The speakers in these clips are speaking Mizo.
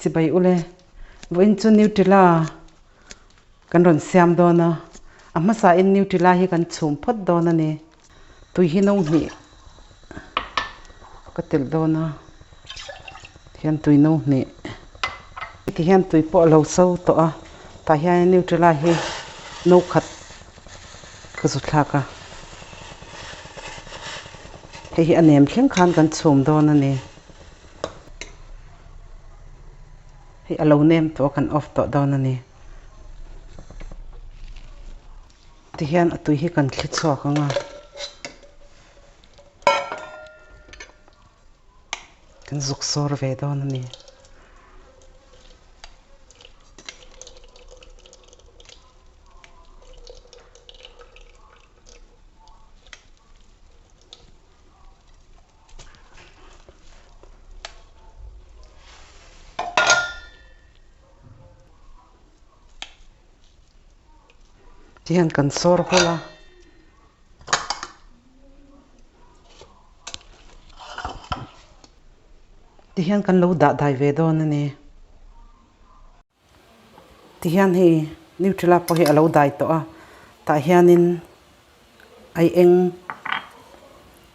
Chibai ule, vawiin chu Nutella kan rawn siam dawn a, a hmasain Nutella hi kan chhum phawt dawn a ni. Tui hi no hnih ka telh dawn a, tihian tui no hnih tihian tui pawh a lo so tawh a, tah hian Nutella hi no khat ka zu thlak a, hei hi a nem thleng khan kan chhum dawn a ni. Hei a lo nem tawh a kan off tawh dawn a ni. Tihian a tui hi kan thli chhuak ang a, kan zuk sawr ve dawn a ni. Tihian kan sawr hawlh a. Tihian kan lo dah dai ve dawn a ni. Tihian hei Nutella pawh hi a lo dai tawh a, tah hianin ai eng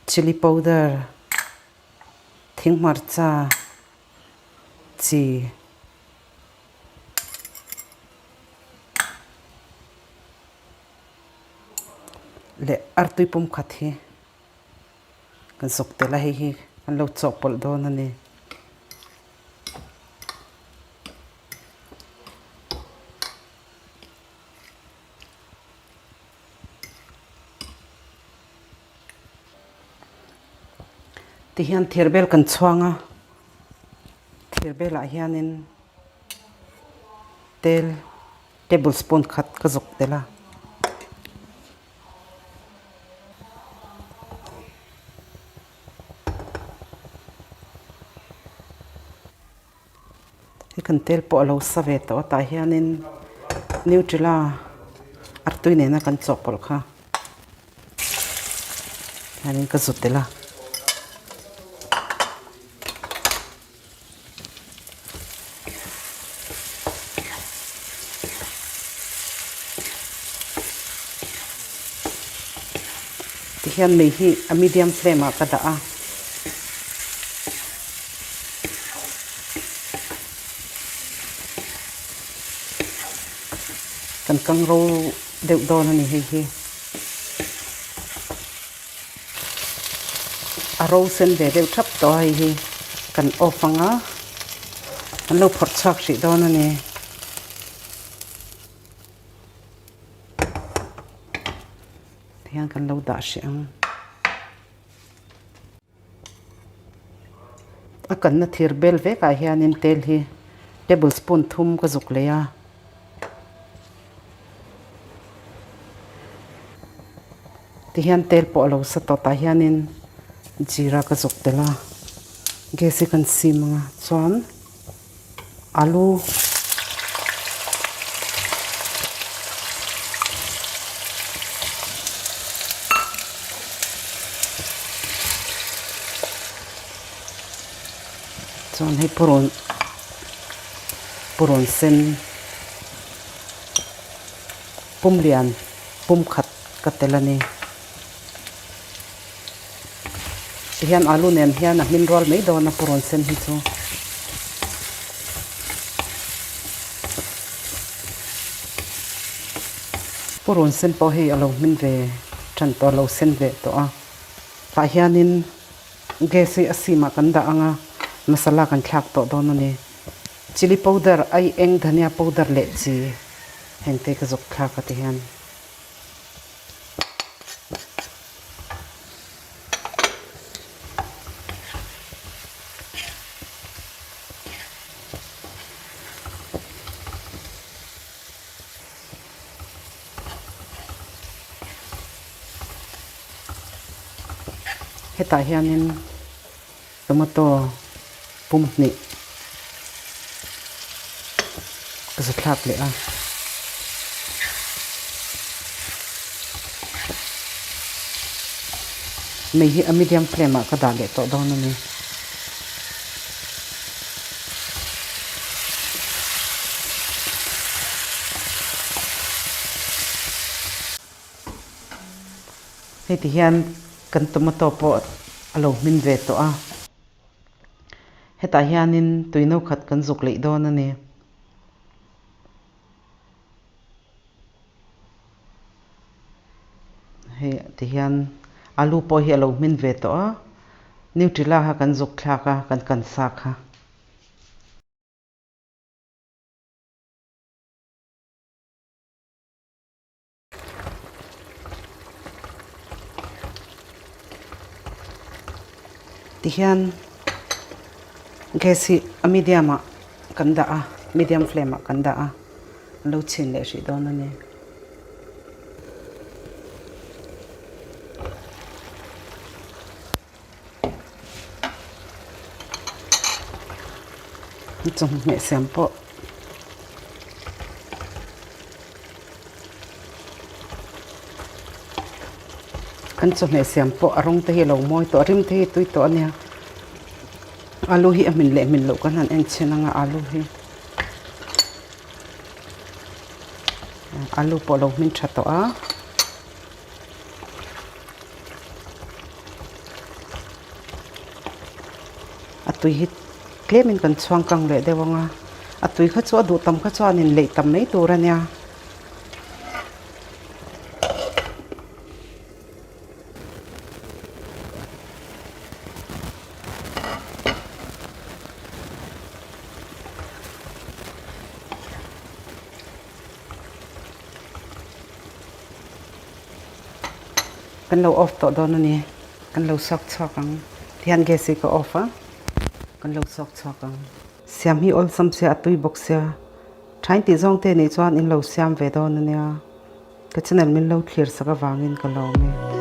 chilli powder thing hmarcha chi leh artui pum khat hi kan zuk tel a, hei hi kan lo chawhpawlh dawn a ni. Tihian thir bel kan chhuang a, thir belah hianin tel table spoon khat ka zuk tel a. Hei kan tel pawh a lo sa ve tawh a tah hianin Nutella artui nena kan chawhpawlh kha hianin ka zut tel a. Tihian mei hi a medium flame ah ka dah a. Kan kang ro deuh dawn a ni hei hi. A ro sen ve deuh thap tawh a hei hi kan off ang a, an lo phawrh chhuak hrih dawn a ni. Tihian kan lo dah hrih ang. A kanna thir bel vekah hianin tel hi table spoon thum ka zuk leh a. Tihian tel pawh a lo sa tawh tah hianin jeera ka zuk tel a, gas hi kan sim ang a chuan alu chuan hei purun purun sen pum lian pum khat ka tel a ni. Tihian alu nen hian a hmin rual mai dawn a purun sen hi chu. Purun sen pawh hei a lo hmin ve tan tawh a lo sen ve tawh a. Tah hianin gas hi a sim ah kan dah ang a, masala kan thlak tawh dawn a ni. Chilli powder, ai eng dhania powder leh chi heng te ka zawk thlak a ti hian. Hetah hianin tomato pum hnih ka zu thlak leh a. Mei hi a medium flame ah ka dah leh tawh dawn a ni. Hei ti hian kan tomato pawh a lo hmin ve tawh a. Hetah hianin tui no khat kan zuk leih dawn a ni. Hei ti hian alu pawh hi a lo hmin ve tawh a, Nutella kha kan zuk thlak a, kan kan sa kha. Tihian gas hi a medium ah kan dah a medium flame ah kan dah a an lo chhin leh hrih dawn a ni. Chawhmeh siam pawh kan chawhmeh siam pawh a rawng te hi a lo mawi tawh a rim te hi a tui tawh a nia alu hi a hmin leh hmin loh kan han en chhin ang a alu hi alu pawh a lo hmin tha tawh a. A tui hi tlemin kan chhuang kang leh deuh ang a, a tui kha chu a duh tam kha chuanin leih tam mai tur a nia. Kan lo off tawh dawn a ni. Kan lo suak chhuak ang. Tihian gas hi ka off a, kan lo suak chhuak ang. Siam hi awlsam sia a tui bawk sia. Thain tih zawng te nih chuan in lo siam ve dawn a nia. Ka channel min lo thlir sak avangin ka lawm e.